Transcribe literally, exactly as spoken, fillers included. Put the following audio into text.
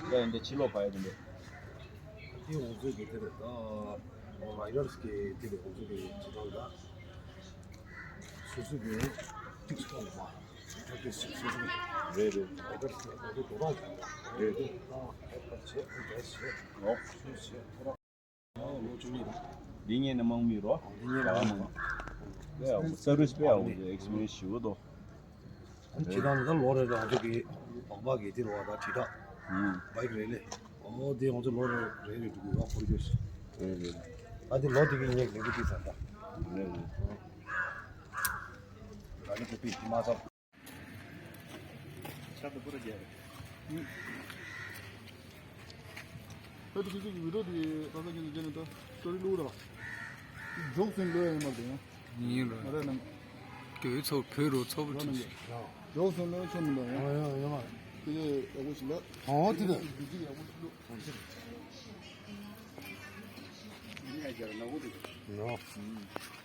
ཡ་ཡིན་དེ་ཕྱི་ལོགས་ཕ་ཡ་དེ་འདྲ། དེ་ང་ཚོའི་གི་དེ་རེད་ད། ཝའི་ར་སི་གི་དེ་རེད། ང་ཚོའི་གི་ཚོ་ཁྲག་ད། སོ་སོ་གི་ཏིག་སོ་མ་པྲེག་ཊི་སི་ཅིག་སོ་སོ་གི་རེད་རེད། ཝའི་ར་སི་གི་ང་ཚོ་དོ་རང་རེད་རེད། ད་ཧེ་པར་བྱེད་ཧེ་པར་བྱེད། ཨོ། སོ་བྱེད་ཁོ་རང་། ཨོ་ལོ་བཅུ་གཉིས་རེད། འདི་ངེད་ནས་དམག་མི་རོ། འདི་ངེད་ནས་དམག་མི། དཔེ་ཡག་པོ། སར་བིས་དཔེ་ཡག་པོ་འདུག་ཨེག་སི་པི་རི་ཡན་སི་ཞེ་པོ་འདུག་དེ་དང་ད་ལོ་རེ་རེ་ང་ཚོ་གི་བག་ཕབ་གི་དེ་རེད་བ། ད་དྲིལ་བསྒྲགས། ཨུམ། བྷའིཀ་རེ་ལི། ཨོ་དེ་ང་ཚོ་ལོ་རེ་རེ་རེ་འགྲོ་གི་ཡོད། འཁོར་རྒྱུག་རེད་རེད། ད་དེ་ལོ་དེ་གི་ངས་ལས་འགུལ་དེ་ཚར་ད། རེད་རེད། ད་ནི་ཁོ་པའི་དེ་མ་ཚར། ཤ་དུ་པུ་ར་རྒྱལ་རེད། ད་དེ་ཁྱེད་ཚོ་གི་བི་ཌི་ཡོ་དེ་ད་ལྟ་ཁྱེད་ཚོ་བྱས་ནས་ད་སི་ཊོ་རི་བླུགས་ར། འཇོག་ཟིན་ལོས་ཡིན་མ་རེད་ཡང་། ཡིན་ར། ང་རང་ནང་། དེ་ཚོ་བོད་རུ་ཚོགས་པ་ཁྲིད་ཤིག་འཇོག་ཟིན་ལོས་ཚོགས་མི་འདུག་ཡང་། ཡང་ཡང་ཡང་། དེ་ཡག་པོ་ཞིག་ལ། ཨོ་དེ་རེད། དེ་ཡག་པོ་ཞིག་ལ། ཡང་།